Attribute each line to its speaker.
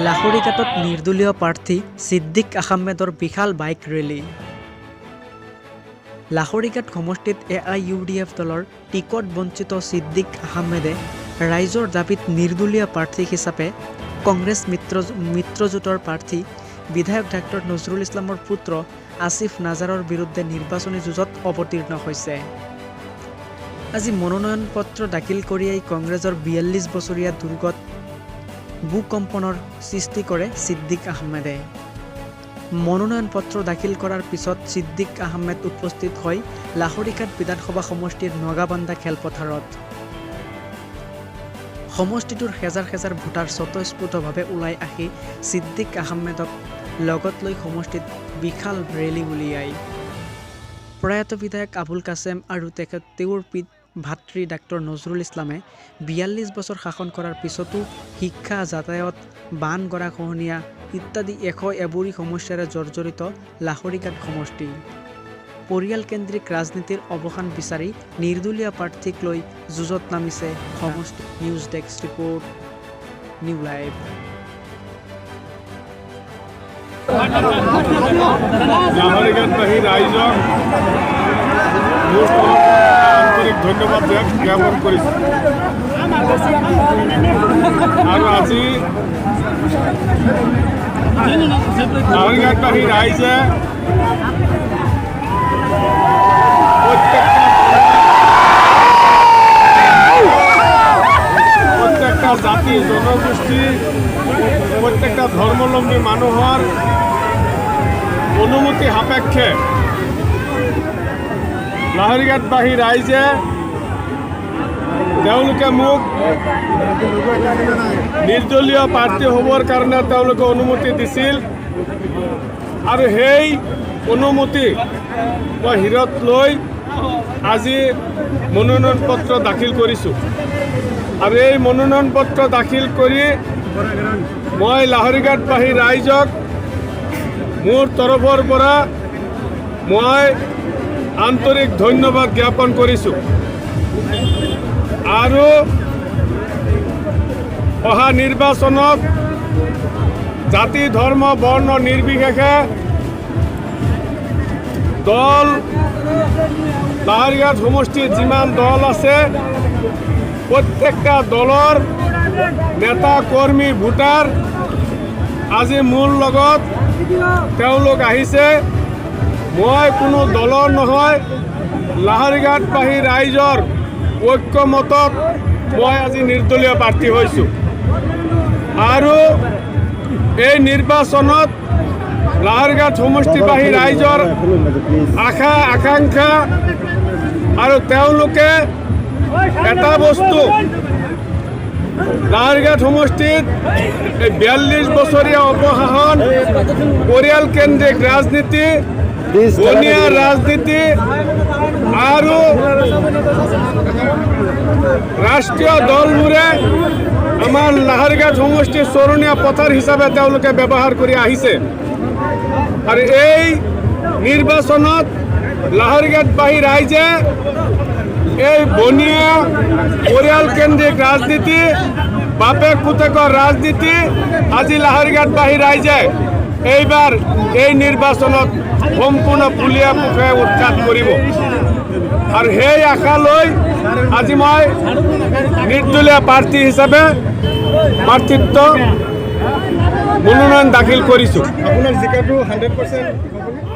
Speaker 1: লাহৰীঘাটত নিৰ্দলীয় প্ৰাৰ্থী ছিদ্দিক আহমেদৰ বিশাল বাইক ৰেলী। লাহৰীঘাট সমষ্টিত এআইইউডিএফ দলৰ টিকট বঞ্চিত ছিদ্দিক আহমেদে ৰাইজৰ দাবীত নিৰ্দলীয় প্ৰাৰ্থী হিচাপে কংগ্ৰেছ মিত্ৰজোঁটৰ প্ৰাৰ্থী বিধায়ক ডাক্তৰ নজৰুল ইছলামৰ পুত্ৰ আছিফ নাজাৰৰ বিৰুদ্ধে নিৰ্বাচনী যুঁজত অৱতীৰ্ণ হৈছে। আজি মনোনয়ন পত্ৰ দাখিল কৰিয়েই কংগ্ৰেছৰ 42 বছৰীয়া দুৰ্গত ভূকম্পনৰ সৃষ্টি কৰে ছিদ্দিক আহমেদে। মনোনয়ন পত্ৰ দাখিল কৰাৰ পিছত ছিদ্দিক আহমেদ উপস্থিত হয় লাহৰীঘাট বিধানসভা সমষ্টিৰ নগাবান্ধা খেলপথাৰত। সমষ্টিটোৰ হেজাৰ হেজাৰ ভোটাৰ স্বতঃস্ফূৰ্তভাৱে ওলাই আহি ছিদ্দিক আহমেদক লগত লৈ সমষ্টিত বিশাল ৰেলী উলিয়ায়। প্ৰয়াত বিধায়ক আবুল কাছেম আৰু তেওঁৰ ভাতৃ ডাক্তৰ নজৰুল ইছলামে 42 বছৰ শাসন কৰাৰ পিছতো শিক্ষা, যাতায়াত, বান, গৰাখহনীয়া ইত্যাদি 101 সমস্যাৰে জৰ্জৰিত লাহৰীঘাট সমষ্টি। পৰিয়ালকেন্দ্ৰিক ৰাজনীতিৰ অৱসান বিচাৰি নিৰ্দলীয় প্ৰাৰ্থীক লৈ যুঁজত নামিছে সমষ্টি। News desk report, New Live.
Speaker 2: লাহৰীঘাটবাসী ৰাইজক মোৰ আন্তৰিক ধন্যবাদ জ্ঞাপন কৰিছোঁ। আৰু আজি লাহৰীঘাটবাসী ৰাইজে প্ৰত্যেকটা জাতি জনগোষ্ঠী, প্ৰত্যেকটা ধৰ্মাৱলম্বী মানুহৰ অনুমতি সাপেক্ষে লাহৰীঘাটবাসী ৰাইজে তেওঁলোকে মোক নিৰ্দলীয় প্ৰাৰ্থী হ'বৰ কাৰণে তেওঁলোকে অনুমতি দিছিল আৰু সেই অনুমতি মই শিৰত লৈ আজি মনোনয়ন পত্ৰ দাখিল কৰিছোঁ। আৰু এই মনোনয়ন পত্ৰ দাখিল কৰি মই লাহৰীঘাটবাসী ৰাইজক মোৰ তৰফৰ পৰা মই আন্তৰিক ধন্যবাদ জ্ঞাপন কৰিছোঁ। আৰু অহা নিৰ্বাচনত জাতি, ধৰ্ম, বৰ্ণ নিৰ্বিশেষে দল, লাহৰীঘাট সমষ্টিত যিমান দল আছে প্ৰত্যেকটা দলৰ নেতা, কৰ্মী, ভোটাৰ আজি মোৰ লগত তেওঁলোক আহিছে। মই কোনো দলৰ নহয়, লাহৰীঘাটবাসী ৰাইজৰ ঐক্যমতত মই আজি নিৰ্দলীয় প্ৰাৰ্থী হৈছোঁ। আৰু এই নিৰ্বাচনত লাহৰীঘাট সমষ্টিবাসী ৰাইজৰ আশা আকাংক্ষা আৰু তেওঁলোকে এটা বস্তু, লাহৰীঘাট সমষ্টিত এই 42 বছৰীয়া অপশাসন, পৰিয়ালকেন্দ্ৰিক ৰাজনীতি, বনিয়া ৰাজনীতি আৰু ৰাষ্ট্ৰীয় দলবোৰে আমাৰ লাহৰীঘাট সমষ্টিৰ চৰণীয়া পথাৰ হিচাপে তেওঁলোকে ব্যৱহাৰ কৰি আহিছে। আৰু এই নিৰ্বাচনত লাহৰীঘাটবাসী ৰাইজে এই বনিয়া পৰিয়ালকেন্দ্ৰিক ৰাজনীতি, বাপেক পুতেকৰ ৰাজনীতি আজি লাহৰীঘাটবাসী ৰাইজে এইবাৰ এই নিৰ্বাচনত সম্পূৰ্ণ ফুলীয়া মুখে উৎখাত কৰিব। আৰু সেই আশা লৈ আজি মই নিৰ্দলীয় প্ৰাৰ্থী হিচাপে প্ৰাৰ্থিত্ব মনোনয়ন দাখিল কৰিছোঁ।
Speaker 3: আপোনাৰ জিকাটো 100% হ'বনে?